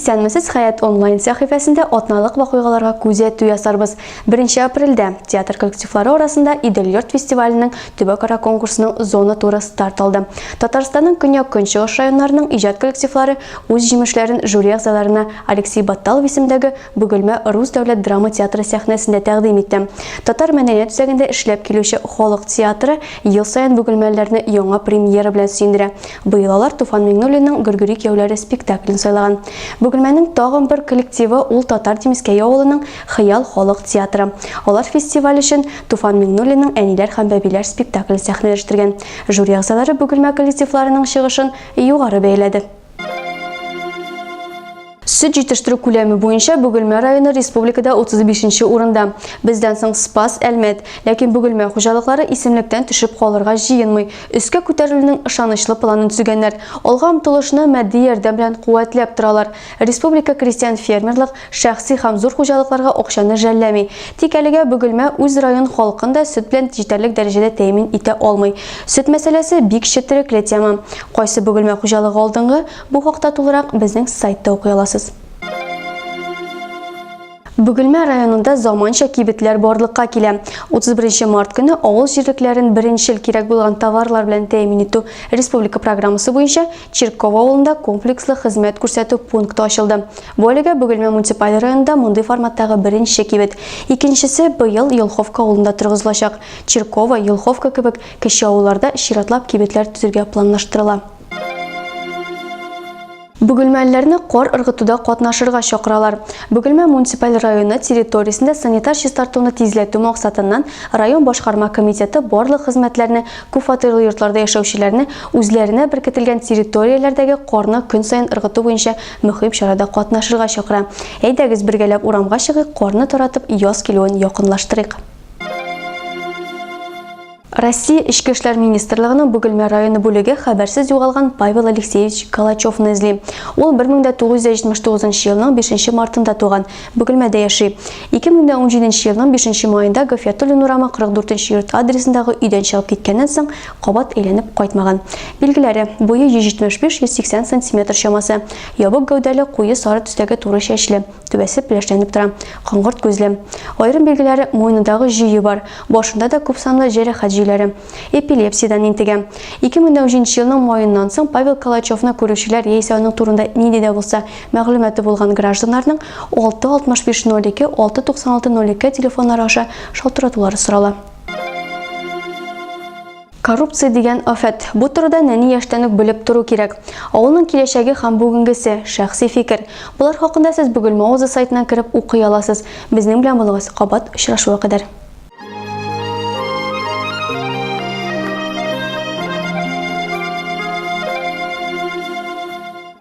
Исәнмесез, Хәят онлайн сәхифәсендә атналык вакыйгаларга күзәтү ясарбыз. 1 апрельдә театр коллективлары арасында Идел-йорт фестиваленең төбәкара конкурсының зона туры старт алды. Татарстанның көньяк-көнчыгыш районнарының иҗат коллективлары үз җимешләрен жюри әгъзаларына Алексей Батталов исемендәге Бөгелмә рус дәүләт драма театры сәхнәсендә тәкъдим итте. Татар мәдәният үзәгендә эшләп килүче халык театры ел саен бөгелмәлеләрне яңа премьера белән сөендерә. Быел алар Туфан Миңнуллинның Гөргөри кияүләре спектаклен сайлаган. Бөгелмәнең тагын бер коллективы ул Татар Димескәе авылының Хыял халык театры. Алар фестиваль өчен Туфан Миңнуллинның Әниләр һәм бәбиләр спектаклен сәхнәләштергән. Жюри әгъзалары Бөгелмә коллективларының чыгышын югары бәяләде. Сөт җитештерү күләме буенча Бөгелмә районы республикада 35 нче урында. Бездән соң Спас, Әлмәт. Ләкин Бөгелмә хуҗалыклары исемлектән төшеп калырга җыенмый. Өскә күтәрелүнең ышанычлы планын төзегәннәр. Алга омтылышны матди ярдәм белән куәтләп торалар. Республика крестьян-фермерлык, Шәхси һәм зур хуҗалыкларга акчаны жәлләми. Тик әлегә Бөгелмә үз район халкын да сөт белән җитәрлек дәрәҗәдә тәэмин итә алмый. Сөт мәсьәләсе бик четерекле тема. Кайсы Бөгелмә хуҗалыгы алдынгы, бу хакта тулырак безнең сайтта укый аласыз. Бөгелмә районында заманча кибетләр барлыкка килә. 31 март көне авыл җирлекләрен беренчел кирәк булган товарлар белән тәэмин итү республика программасы буенча Чирково авылында комплекслы хезмәт күрсәтү пункты ачылды. Бу әлегә Бөгелмә муниципаль районында мондый форматтагы беренче кибет. Икенчесе быел Елховка авылында торгызылачак. Чирково, Елховка кебек кече авылларда чиратлап кибетләр төзергә планлаштырыла. Бөгелмәлеләрне кар ыргытуда катнашырга чакыралар. Бөгелмә муниципаль районы территориясендә санитар чистартуны тизләтү максатыннан район башкарма комитеты барлык хезмәтләрне Күпфатирлы йортларда яшәүчеләрне үзләренә беркетелгән территорияләрдәге карны көн саен ыргыту буенча мөһим чарада катнашырга чакыра. Әйдәгез, бергәләп урамга чыгыйк, карны таратып, яз килүен якынлаштырыйк. Россия Эчке эшләр министрлыгының Бөгелмә районы бүлеге хәбәрсез югалган Павел Алексеевич Калачевны эзли. Ул 1979 елның 5 мартында туган. Бөгелмәдә яши. 2017 елның 5 маенда Гафиятуллин урамы 44 нче йорт адресындагы өйдән чыгып киткәннән соң кабат әйләнеп кайтмаган. Билгеләре, буе 175-180 сантиметр чамасы, ябык гәүдәле, куе сары төстәге туры чәчле, түбәсе пеләшләнеп тора, коңгырт күзле. Аерым билгеләре, муенындагы җөе бар, башында да күпсанлы җәрәхәт җөйләре. Эпилепсиядән интегә. 2017 елның маеннан соң Павел Калачевны күрүчеләр яисә аның турында нинди дә булса мәгълүматы булган гражданнарның 6 65 02 6 96 02 телефоннары аша шалтыратулары сорала. Коррупция дигән афәт. Бу турыда нәни яшьтән үк белеп тору кирәк. Авылның киләчәге һәм бүгенгесе, шәхси фикер. Болар хакында сез Бөгелмә авызы сайтына кереп укый аласыз. Безнең белән булыгыз, кабат очрашуга кадәр.